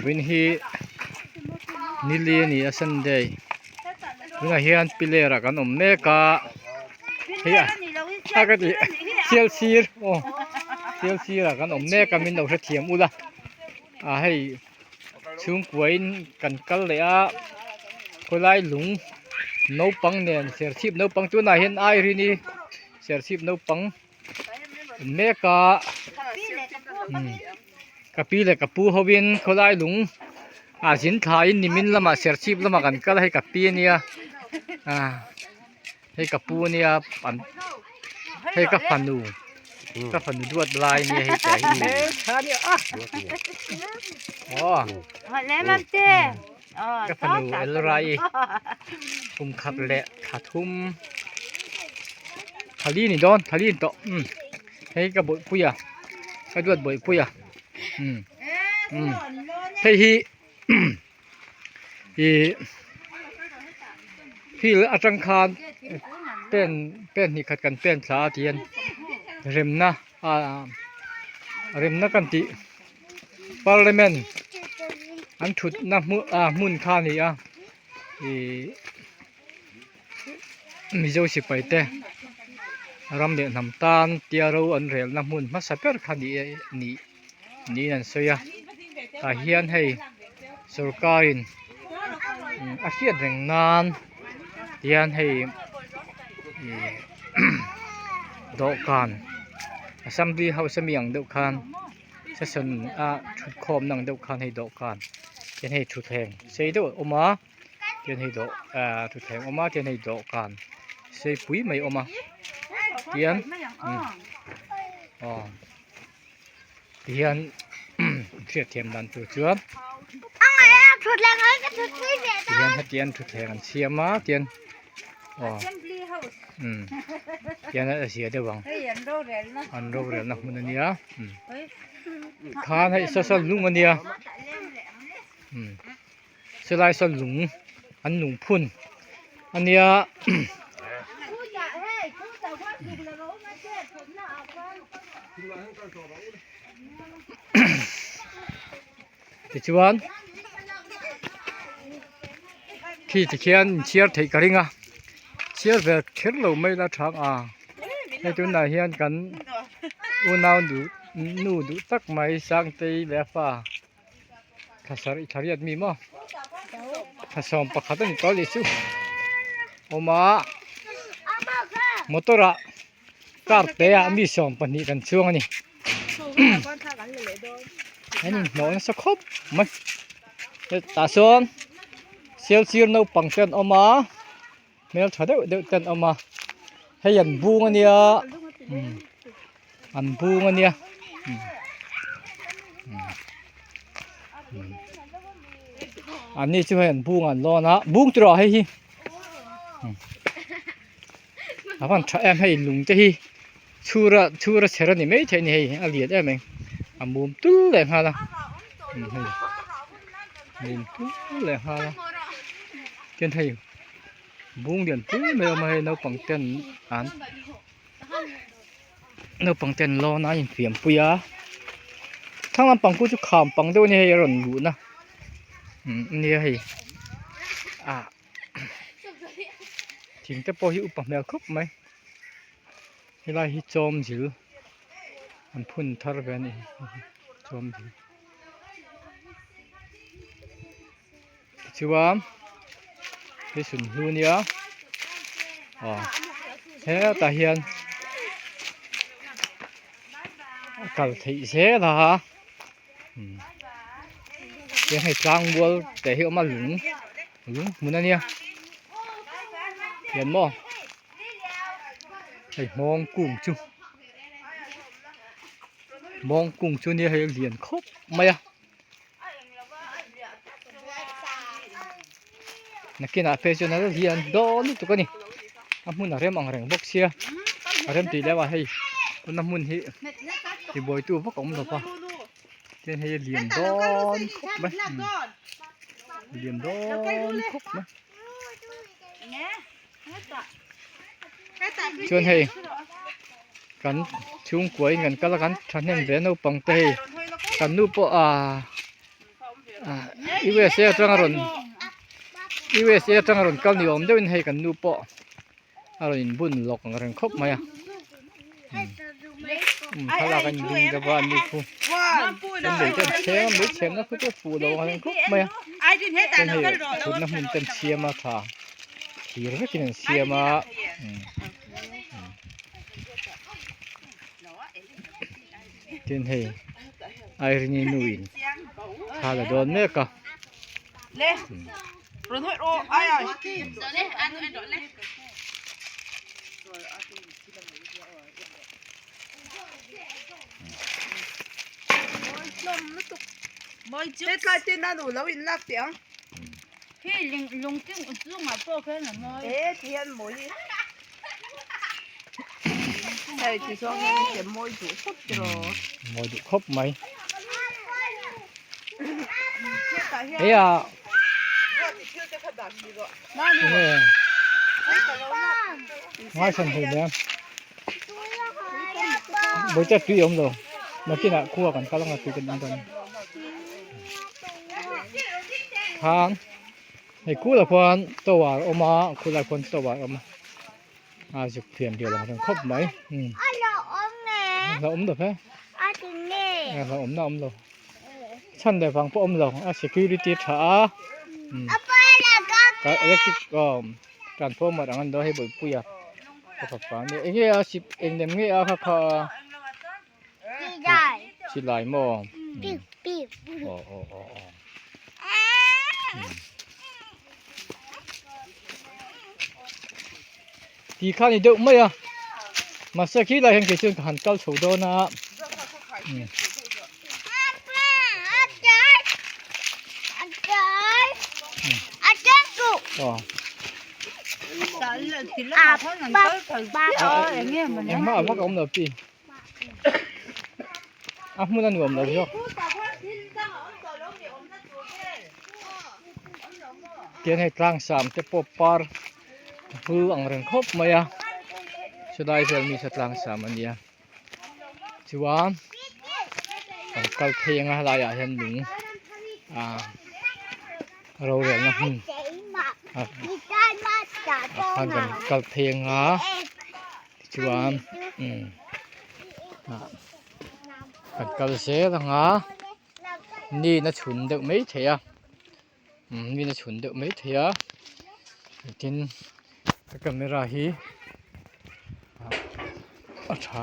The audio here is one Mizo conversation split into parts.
Vawiin hi nili a ni a sunday tunah hian piler ah kan awm mek a hei a a ka ti sial sir aw sial sir ah kan awm mek a min lo hrethiam ula ah hei chhungkua in kan kal leh a khawlai lung naupang nen serchhip naupang tunah hian airini serchhip naupang mek a ka pi leh ka pu hovin khawlai lung ah zin thlaiin nimin lamah serchhip lamah kan kal a hei ka pi ania ah hei ka pu ania an hei ka fanu ka fanu duat lai ania hei te hi hmeltha ania a aw ka fanu Elrai kum khat leh thla thum thali ni dawn thali ni tawh umm hei ka bawihpui a ka duat bawihpui a umm umm hei hi ihh field atang khan pen pen hnih khat kan pen thla a ti hian remna ah remna kan tih. Parliament an thutna hmun ah hmun kha a ni a ihh mizo sipai te ram leh hnam tan tia ro an relna hmun hmasa ber kha ni e ni niin an sawi a tah hian hei sorkar in a hriat reng nan tihian hei ihh dawhkan assembly house ami ang deuh khan. Session a thut khawm na ang deuh khan hei dawhkan tian hei thutthleng sei deuh a awm a tian hei dawh ahh thutthleng a awm a tian hei dawhkan sei pui mai a awm a tian aw tihian hriatthiam dan tur chuan tihian hetiang thutthleng an siam a tian. Aw umm tian a zia deuh ang an rorelna hmun a nia umm khan hei saw saw lung a nia umm sawlai saw lung an lung phun a nia. Tichuan khi tikhian inchhiar theih ka ring a chhiar ve kher lo mai la thang a hei tunah hian kan unau duh nu duh tak mai Sangtei leh a fa thla sarih thla riat mi maw thla sawm pakhat a ni tawh leh chu awm a motor ah Car te ah mi 12 kan chuang a ni an inhnawh nasa khawp mai tah sawn sial sir naupang te an awm a hmeltha deuh deuh te an awm a hei an bung a nia an bung a nia an ni chu hei an bung an lawn a bung tiraw hei hi. A van tha em hei lung te hi chhura chhura chher a ni maithei a ni hei a lian em mai a mum tul leh nghal a hei mum tul leh nghal a chuan hei bung lian pui mai a awm a hei naupang ten an naupang ten lawn a infiam pui a thlang lampang khu chu kham pang deuh a ni hei a rawn luhna nia hei ah. Thing te pawh hi upa hmel khawp mai helai hi chawm zil an phun thar ve a ni chawm zil tichuan hei sunhlu nia aw hetah hian a kal theih zel a. Tiang hei tlang mual te hi a awm a lung lung hmun a nia hian maw hei hmawng kung chu hmawng kung chu nia hei a lian khawp mai a nakinah phei chuan a la lian dawn lutuk a ni a hmun a rem ang reng bawk sia a rem tih leuh a hei tuna hmun hi tibuaitu vak a awm lo va chuan hei a lian dawn khawp mai lian dawn khawp mai chuan hei kan chhungkua in kan kal a kan thahnem ve naupang te hei kan nu pawh ahh. USA atanga rawn USA atanga rawn kal ni awm deuhin hei kan nu pawh a rawn inbun lawk ang reng khawp mai a umm thlalak a inring deuh a ani khu kan lei te an chheng a mei chhemna khu chu a fuh lo ang reng khawp mai a chuan hei thutna hmun te an siam a tha thir vekin an siam a umm. Tin hei Irene nu in thla la dawn mek a. Mawi duh khawp mai hei a enge ngaithla thei nia bawihte tui a awm lo nakinah khua kan kal anga tui kan in dawn khan hei kulah khuan tower a awm a khulai khuan tower a awm a. A zuk thiam ve lang reng khawp mai. A lo awm nge? A lo awm lo ve. A ti nge? A lo awm na awm lo. Chhan leh vang pawh awm lo. A security tha a. A pa la ka Ka electric um transformer ang an do hei bawihpui a. Ka fapa nia. Enge a sip eng lem nge a kha kha. Silai. Silai maw? Piu piu. Aw aw aw aw. Ti kha ni deuh mai a. Mahse khi lai hian kei chuan ka han kal chho dawn a. Aw. Engmah a vak a awm lo pi. A hmun a nuam lo zawk. Tian hei tlang sam te pawh par vul ang reng khawp mai a chulai vel mi sa tlang sam a nia chuan kan kal phei anga helaiah hian lung ah rorelna hmun ah khan kan kal phei anga. Tichuan umm ah kan kal zel ang a ni na chhun deuh mai thei a umm ni na chhun deuh mai thei a tin ka camera hi ah a tha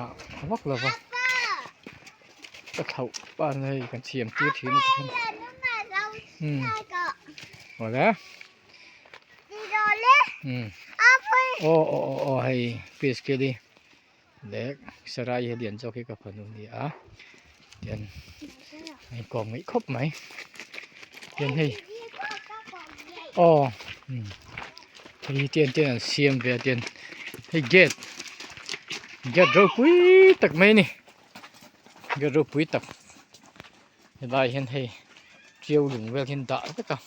vak lo va ka thlauh pan a hei kan siam tir thin a tikhian umm awle. Aw aw aw aw hei fish kili leh sarai hi lian zawk hi ka fanu a ni a tian a inkawm ngeih khawp mai tian hei aw hei hi tian ten an siam ve a tian hei gate gate ropui tak mai a ni gate ropui tak helai hian hei tiau lung vel hi an dah vek a.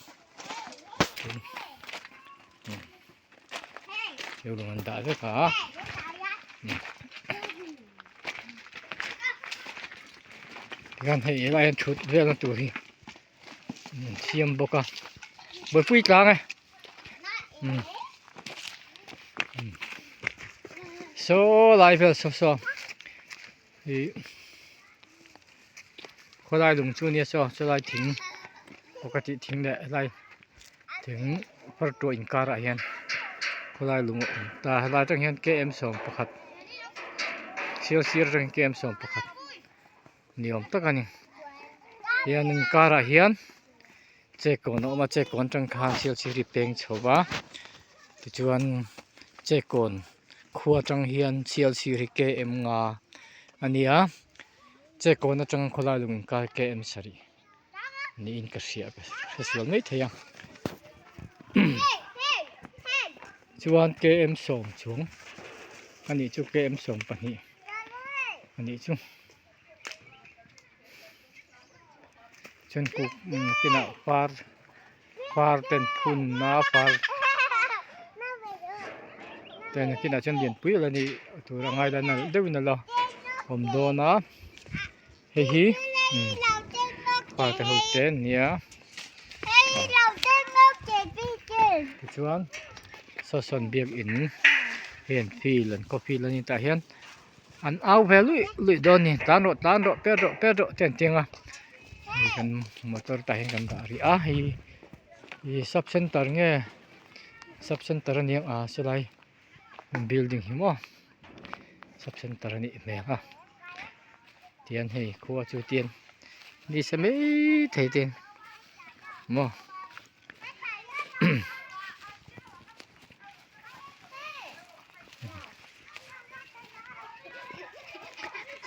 Thil lung an dah vek a tikhian hei helai hian thut velna tur hi an siam bawk a buaipui tlang e saw lai vel saw saw Ih khawlai lung chu ania saw chulai thing pawh ka tih thing leh helai thing far tawh inkarah hian khawlai lung a awm ta helai atang hian km 11 sir sir atang hian km 11 ni awm tak a ni hian inkarah hian chekawn a awm a chekawn atang khan sialchir hi peng chho va tichuan chekawn. Khua atang hian Sialsir hi km nga a ni a Chekawn atanga khawlai lung inkar km sarih niin ka hria ka hre sual mai thei a chuan km sawm chuang a nih chu km 12 a nih chu chuan kuk kinah par Par ten phun a par ten a kinah chuan lianpui la ni tur a ngai la nalh deuhin a la awm dawn a hei hi par te ho te an nia. Tichuan saw sawn biakin hei an field an khaw field a ni tah hian an au ve luih luih dawn a ni tlan rawh tlan rawh pet rawh pet rawh te an ti ang a hei kan motor tah hian kan dah rih a hei ih sub center nge sub center a nia ah silai building hi maw sub center a nih hmel a tihian hei khua chu tian ni se mai thei te maw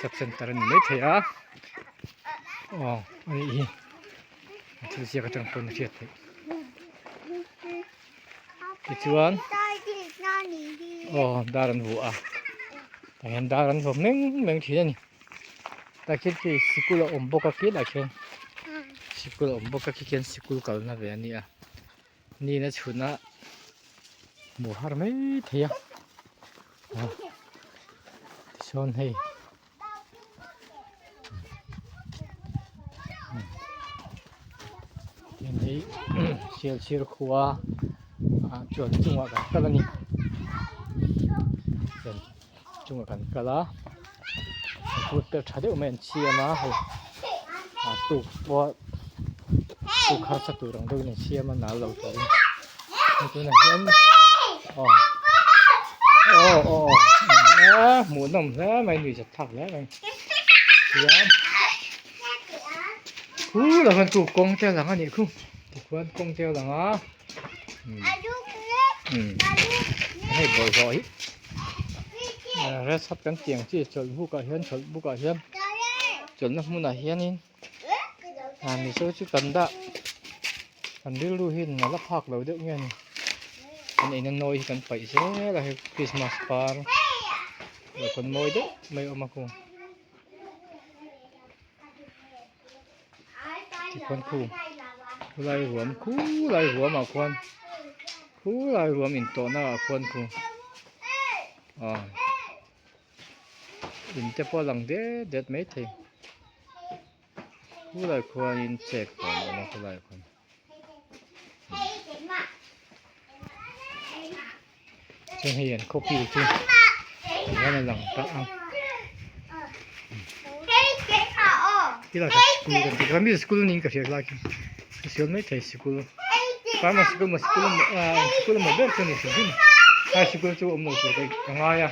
sub center a ni mai thei a aw a nih hi a thil ziak atang pawn a hriat theih. Tichuan aw dar an vuah a tah hian dar an vuah meng meng thin a ni tah khian khi sikul a awm bawk a khi lai khian sikul a awm bawk a khi khian sikul kalna ve a ni a nina chhun a hmuh har mai thei a aw tichuan hei. Heng hi Sialsir khua ah chuan chungah kan kal a ni chuan chungah kan kal a footpath tha deuh mai an siam a hei a tuk pawh tuk harsa tur ang deuhin an siam a nal lo turin hei tunah hian aw aw aw aw hmuhnawm hle mai nuihzat thlak hle mai tihian khu lo khan chu kawng te a lang a nih khu tikhuan kawng te a lang a umm hei bawlhhlawh hi rest hut kan tih ang chi chawlh buk ah hian chawlh buk ah hian chawlhna hmunah hianin ah mizo chu kan dah kan rilru hi a la phak lo deuh nge a ni kan eina nawi hi kan paih zel a hei christmas par leh khawn mawi deuh mai a awm a kung tikhuan khu khulai ruam khulai ruam ah khuan khulai ruam intawhna ah khuan khu ah. In te pawh a lang det det mai thei khulai khuanin chek pawn a awm a khulai khuan chuan hei an khawpil chu tihian a lang ta a tilai kha sikul kan tih kha mi sikul niin ka hriat lai khi ka sawi mai thei sikul farmer sikul maw sikul emaw ah sikul emaw ber chu a ni hrim hrim a sikul chu awm lo tur ka ngai a.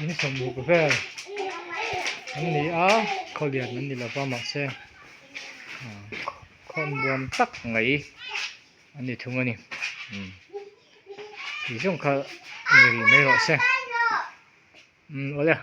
In sawmruk vel an ni a khawlian an ni lova mahse khawnbuam tak mai an ni thung a ni umm tih zawng kha ni rih mai rawh se umm awle.